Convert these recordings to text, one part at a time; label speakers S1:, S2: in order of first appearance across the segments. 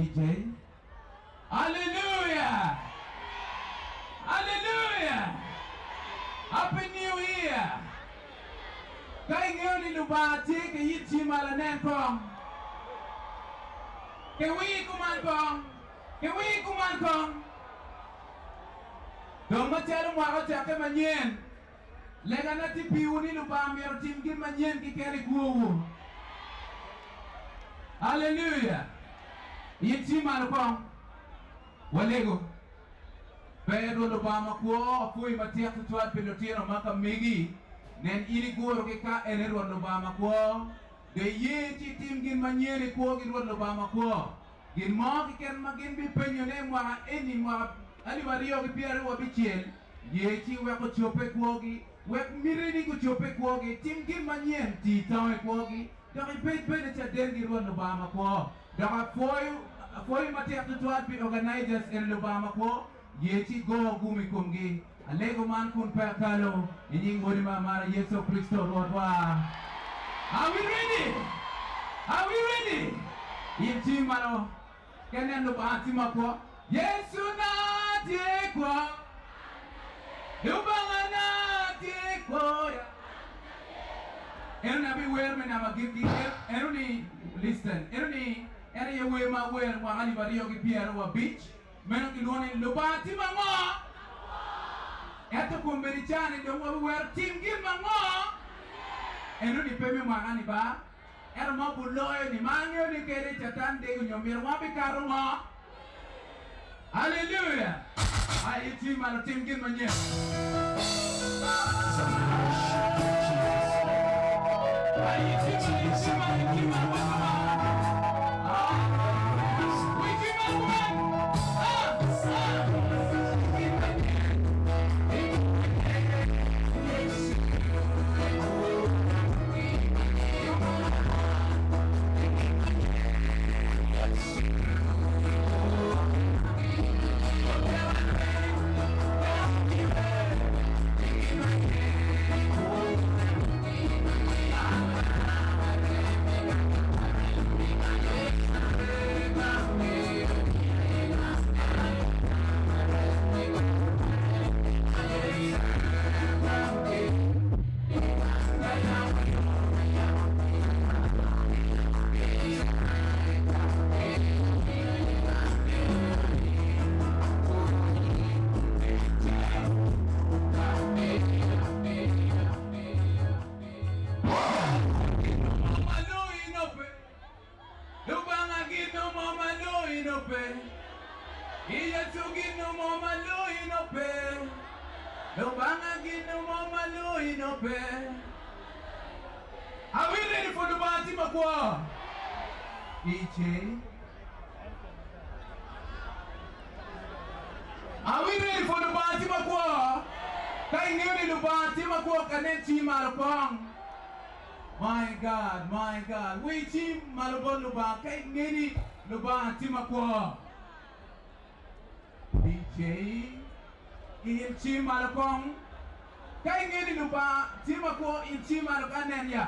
S1: DJ. Hallelujah! Hallelujah! Happy New Year! Ka ingeyo ni Lubanga tye ki it ci malo nen kong. Ki wir kuman kong. Ki wir kuman kong. Dong macalo mwaka ocakke manyen, legana tye piwu ni Lubanga myero otim gin manyen keken i kwowu. Aleluya! It ci malo kong. Walego. Ber Rwot Lubanga makwo, apwoyi matek tutwal pi lutino ma ka megi. Nen in igurogi ka ene Rwot Lubanga makwo. Dong iye ci itim gin manyen i kwogi Rwot Lubanga makwo. Gin mo keken ma gin bipenyone i mwaka eni, mwaka 2026, ye ci wek ocobbe i kwogi, wek mitini gucobbe i kwogi, tim gin manyen, ti tango i kwogi, dok ibed bene cadengi Rwot Lubanga makwo. Dok apwoyo, apwoyo matek tutwal pi organizers eni Lubanga makwo, ye ci go gum i komgi. Alego man kun pe akalo, i nying Wodi me amara Yecu Kricito Rwotwa. Are we ready? Are we ready? In cing malo, ka inen Lubanga tye makwo. Yecu na tye kwo. Lubanga na tye kwo. Eno ni abiwer me namo agikki. Eno ni, listen, eno ni en aye wer ma awer mwaka alip aryo ki pyeraryo Meno kilwongo ni Lubanga tim ango? Ento kombeddi ca-ni dong wabiwero tim gin ma ngo? Enoni pe me mwaka-ni ba, ento ma guloyo-ni, ma angeyo ni kadi Catan dego nyo mito wan bikato ngo? Aleluya! Ai iti malo tim gin manyen.
S2: Somebody worship Jesus.
S1: Ai iti malo, iti malo, iti malo, iti malo. Lubanga gino mo ma loyino pe. I Yecu gino mo ma loyino pe. Lubanga gino mo ma loyino pe. Are we ready for Lubanga tye makwo? DJ. Are we ready for Lubanga tye makwo? Ka ingeyo ni Lubanga tye makwo ka nen cii malo kong. My God, my God, wi cim malo bot Lubanga ka inge ni Lubanga tye makwo. DJ, il cim malo kong. Ka inge ni Lubanga tye makwo, il cim malo ka nen ya.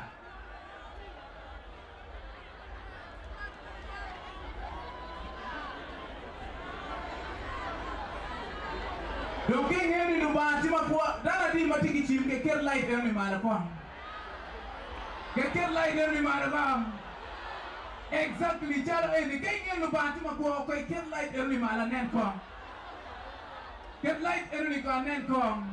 S1: Dong ka ingeyo ni Lubanga tye makwo, dano adi ma tye ki cim keket light eno ni malo kong. Keket light eno ni malo kong. Exactly calo eni ka ingeyo Lubanga tye makwo ko iket light eno ni malo anen kong. Ket light eno ni kong anen kong.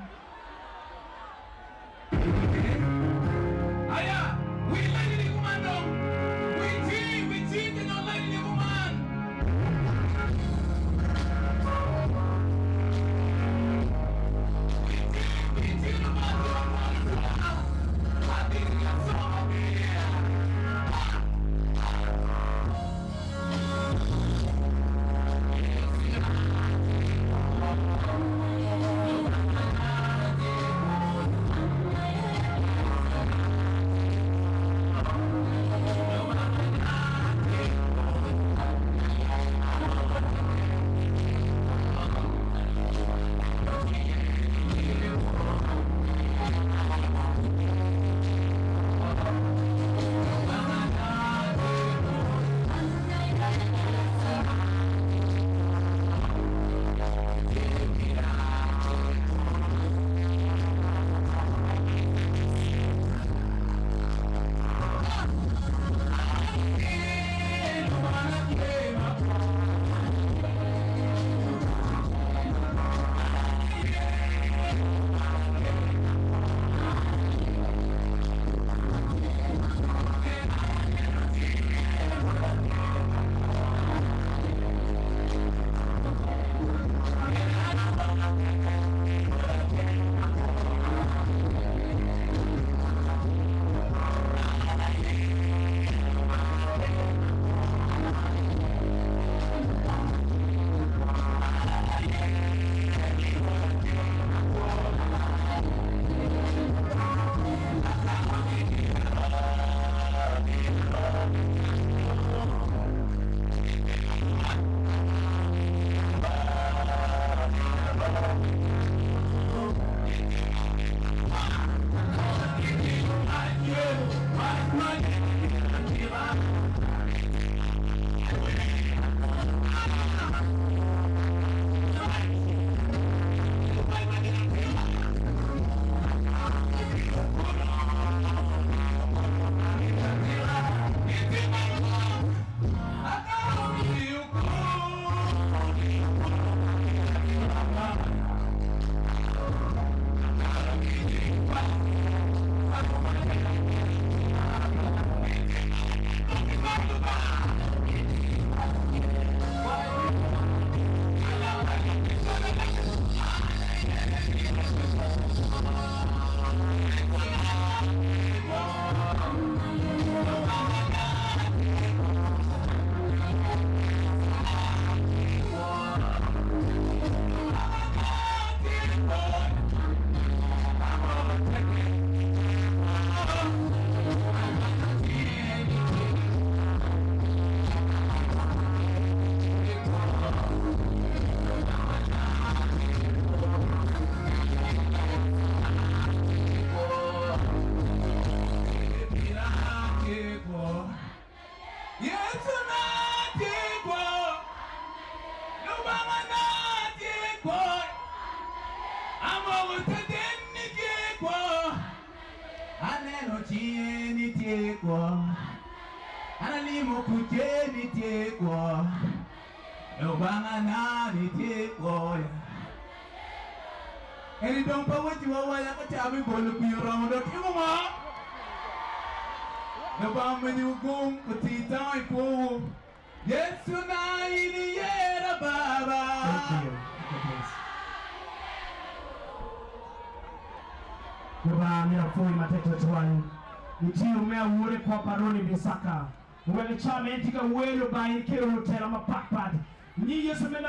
S1: Aya, wi lady ni kuman dong. Wi ci, wi ci ki dong lady ni kuman. Wi ci, wi ci Lubanga tye makwo tutwal. Atye ki aco maber. Ha! Ha! cinge ni tye kwo. An alimo kucce ni tye kwo. Lubangana ni tye kwo ya. Eni dong pe wecci wa waca ka ca me bolo pii oromo dong timo ngo? Lubanga omenyiwu gum oti tango i kwowu. Yecu na in iyera Baba.
S2: Thank you. God bless. Lubanga myero apwoyi matek twatwal. Itiyo me awor i kwo pa Ronnie Bisaka. Wek i ca ma en tye ka wer Lubanga in ikelo lutela mapatpat. Nyi Yecu me.